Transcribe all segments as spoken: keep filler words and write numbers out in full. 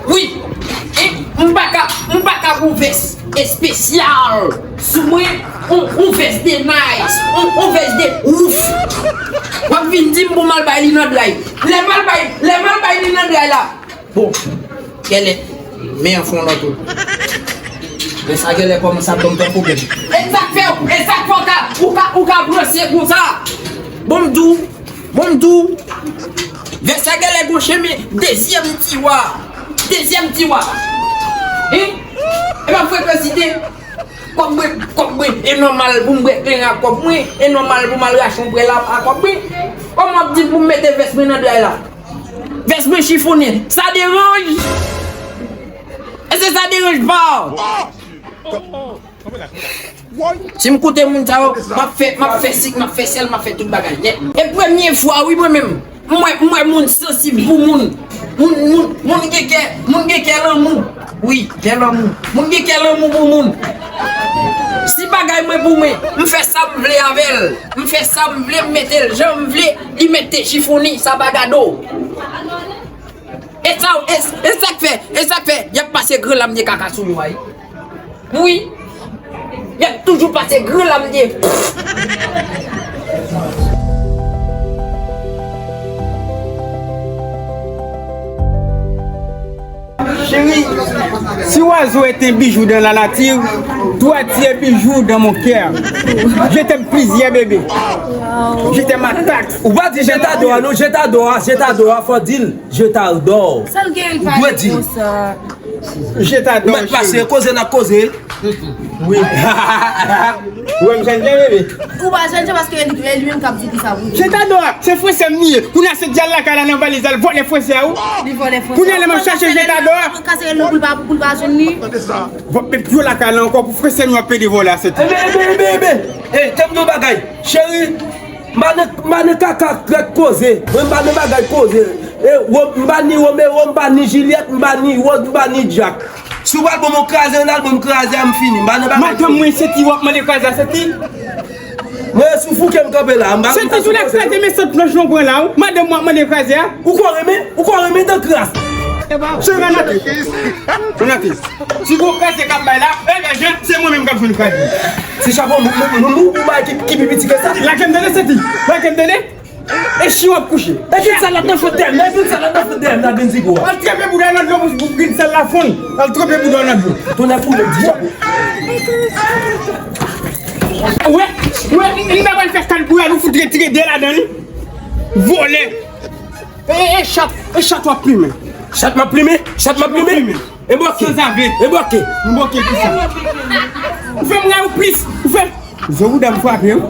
Wi, e m pa ka, m pa ka gon vès espesyal sou mwen, on, on vès de nice, on, on vès de ouf. W ap vin di m pou m al bay li nan dray. Lè m al bay, lè m al bay li nan dray la. Bon, genlè, men an fè yon lòt wout. Men sa genlè kòmanse ap ban m pwoblèm. E sa k fè, e sa k fè w ka, ou ka, ou ka pran sye konsa. Bon, m di w, Bon, m di w, vès sa genlè gon chemen dezyèm tiwa. Dezyèm tiwa. Hein? E pa frekan site. Kòb mwen, kòb mwen, e nòmal pou m bwè kleren ak kòb mwen, e nòmal pou m al rache yon prèl ak kòb mwen. Kòman w ap di m pou m mete vès mwen nan dray la? Vès mwen chifonnen. Sa deranj? Èske sa deranj pa w? Si m koute moun sa yo, m ap fè, m ap fè sik, m ap fè sèl, m ap fè tout bagay nèt. E premye fwa, wi, mwen menm, m wè, m wè moun sansib pou moun. Moun, moun, moun gen kè, moun gen kè lanmou. Wi, kè lanmou. Moun gen kè lanmou pou moun. Si bagay mwen pou mwen, m fè sa m vle avè l. M fè sa m vle, m mete l jan m vle, li mete chifonnen, sa pa gade w. E sa, e, e sa k fè, e sa k fè, y ap pase gran lam de kaka sou yo a, wi. Wi. Y ap toujou pase gran lam de. Chérie, si oiseau est un bijou dans la nature, toi tu es bijou dans mon cœur. Je t'aime plusieurs bébés. Je t'aime à taxe. Ou pa di je t'adore, non, je t'adore, je t'adore, fò di l. Je t'adore. Sa l gen, l pale konsa. Je t'adore, chérie. Mèt pase, koze n ap koze. Wi. Ou wè m chanje, bebe? Ou pa chanje paske e li, e li menm k ap di ki sa pou di. Je t'adore, se fransè m li ye. Kounye a se dyal lakay la nan valiz la, l vòlè fransè a ou. Li vòlè fransè. Kounye a lè m ap chache je t'adore. Kase rele pou l pa, pou l pa jwenn li. Vòt met dlo lakay la ankò pou fransè nou ap pede vòlè a sèt. Ebe, ebe, ebe, ebe. Ey, tande yon bagay. Cheri, M pa nan, m pa nan kaka krèk koze. Mwen m pa nan bagay koze. E, Ro-, m pa ni Romeo, m pa ni Juliette, m pa ni Rose, m pa ni Jack. Si w pral ban m yon kraze, ann al ban m kraze a, m fini. M pa nan bagay koze. Madanm mwen, se ti w ap mande kraze a, se ti? Mwen, sou fouke m kanpe la. M pa, m pa sou koze. Se ti tou la kraze, men sot planch nou pran la, wi. Madanm w ap mande kraze a. Ou kwè w renmen? Ou kwè w renmen dan kras? Se Renate. Renate. Si gon kraze k ap bay la, e, e, je, se mwen menm k ap jwenn kraze. Se chapo moun, moun, moun, moun, moun bay ki, ki pi piti ke sa. Lage m tande, Seti. Lage m tande. E si w ap kouche. E grenn sal la nan fon dèyè m nan, e grenn sal la nan fon dèyè m nan, grenn zigo a. Al tranpe bouda w nan dlo pou, pou grenn sal la fonn. Al tranpe bouda w nan dlo. Tonnè boule, di chapo. Wè, wè, m ta pral fè kal pou w, nou fout retire de ladan li. Vòlè. E, e chat, e chat w ap plimen. Chat m ap plimen? Chat m ap plimen? Chat m ap plimen. E bòke. Sanzave. E bòke. M bòke kisa? Ou fè m rayi w plis. Ou fè m. Zo bouda m frape w.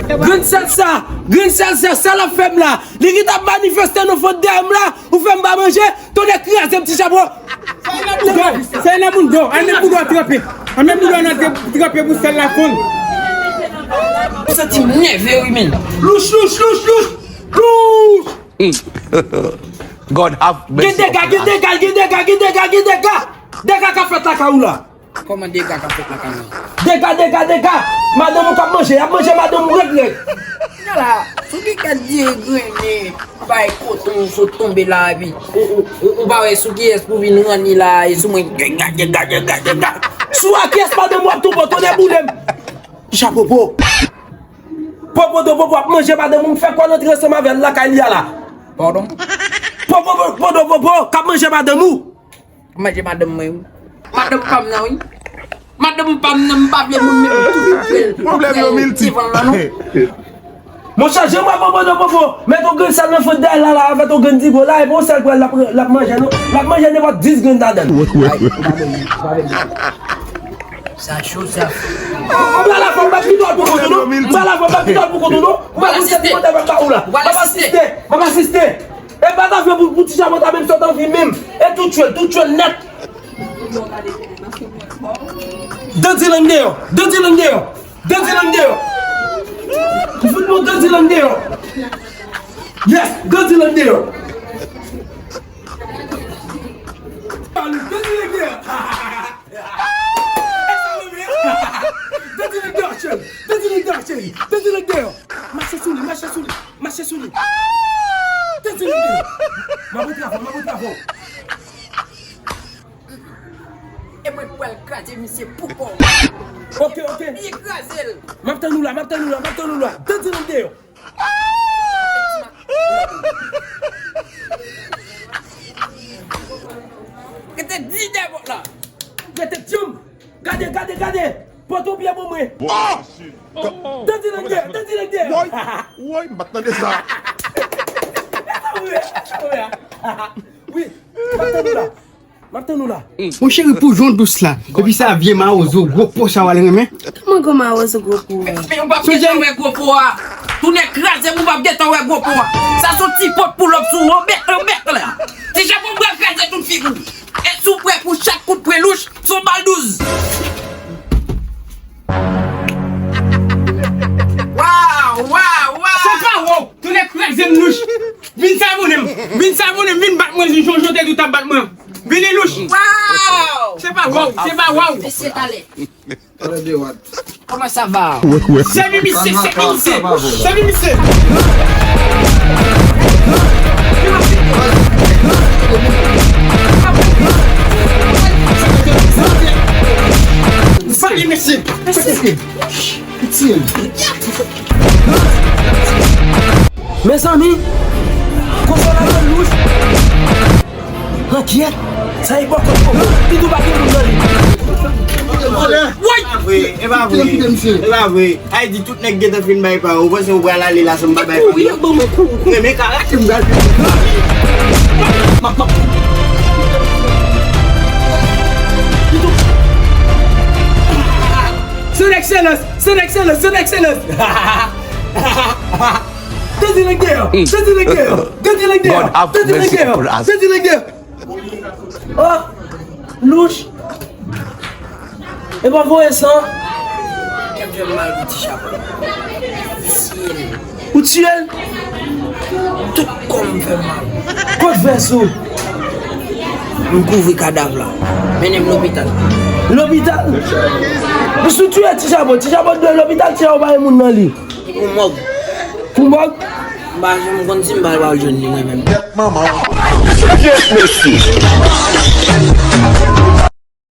Grenn sal sa, grenn sal sa, sa l ap fè m la. Li ki t ap manifeste nan fon dèyè m la. Ou fè m pa manje, tonnè kraze m ti chapo. Sa e nan bouda w. Sa e nan bouda w. Al met bouda w tranpe. Al met bouda w nan tranpe pou sal la fonn. M santi m nève wi, men. Louch, louch, louch, louch. Louch. God have mercy upon us. Gen dega, gen dega, gen dega, gen dega, gen dega. Dega k ap fèt lakay ou la. Kòman dega k ap fèt lakay mwen? Dega, dega, dega. Madanm ou k ap manje, y ap manje madanm ou rèd, rèd. Kounye a la, sou ki kèt di grennen, bay koton sot tonbe la, epi ou, ou, ou, ou pa wè sou kiyès pou vin ranni la, e sou mwen, dega, dega, dega, dega. Sou a kiyès madanm ou ap tonbe, tonnè boule m. Chapo po. Popo do popo ap manje madanm ou, m fè kwè l antre ansanm avè l lakay li a la. Pardon? Popo popo do popo k ap manje madanm ou. Manje madanm mwen wi. Madanm pa m nan wi. Madanm pa m nan, m pa vle moun menm tou vle l. Pwoblèm yo miltip. Devan l la non. Monchè, jan m wè popo do popo met yon grenn sal nan fon dèyè l la, la avèk yon grenn digo la, e pa yon sèl prèl l ap, l ap manje non. L ap manje nenpòt dis grenn ladan l. Ay, ou pa vle, ou pa vle. Sa cho, sa. M pral avè w, m p ap kite w pou kont ou non. M pral avè w, m p ap kite w pou kont ou non. M pral pou sèt motè m ap ba ou la. M ap asiste. M ap asiste. E pa ta fè pou, pou ti chapo ta menm sot anvi menm. E tou tchwe l, tou tchwe l nèt. Dandilang deyò, dandilang deyò, dandilang deyò. M fout bon dandilang deyò. Yes, dandilang deyò. Dandilang deyò. Dandilang deyò, cheri. Dandilang deyò, cheri. Dandilang deyò. Mache sou li, mache sou li, mache sou li. Dandilang deyò. M ap antre avè w, m ap antre avè w. Mwen pral kraze misye pou kò. Ok, ok. Li kraze l. M ap tann ou la, m ap tann ou la, m ap tann ou la. Tande nan deyò. Rete di dèbòt la. Rete tchoum. Gade, gade, gade. Pote yon pye pou mwen. Tande nan deyò, tande nan deyò. Woy, woy, m pa t tande sa. Wi, m ap tann ou la. M ap tann ou la. Mon cheri, pou jan w dous la. Epi sa vye mawozo gwo po sa w al renmen. Kòman gwo mawozo gwo po a? Men ou p ap gentan wè gwo po a. Tounen kraze m, ou p ap gentan wè gwo po a. Sa se yon ti pot poulòp sou ou, bèk, bèk la. Ti Japon pral kraze tout figi w. E si w prè pou chak kout pwen Louch, se yon bal douz. Waw, waw, waw. Sa pa wè w. Tounen kraze m Louch. Vin savonnen m. Vin savonnen m. Vin bat mwen jan w te di w t ap bat mwen. Vini Louch. Waw. Se pa waw. Se pa waw. Mesye talè. Kòman sa va? Sèvi misye, sèvi misye. Sèvi misye. Sèvi mesye. Mesye. Piti. Mezanmi, konsa w la gen Louch. Ankyèt, sa e bòkòt kòkò. Pidou pa gen moun nan li. Woy! E pa vre, e pa vre, e pa vre. Ay di tout nèg gentan fin bay pa yo. Ou panse ou pral ale la san m pa bay pa yo? Kouri, ban mwen kouri, kouri. Men men karate m pral fè. Pidou. Son excellence, son excellence, son excellence. Tande nèg deyò, tande nèg deyò, tande nèg deyò, tande nèg deyò, tande nèg deyò. Oh, Louch. E pa voye san. Kè m fè m mal pou ti Japon. Ou tiye l? Tout kò m fè m mal. Kot vès ou? M kouvri kadav la. Mennen m lopital. Lopital? Ou sou tiye ti Japon. Ti Japon dwe lopital, ti Japon pa gen moun nan li. Pou mòg. Pou mòg? M pa janm konn si m pa al pa jwenn li mwen menm. Tèt manman w. Yes, mesye.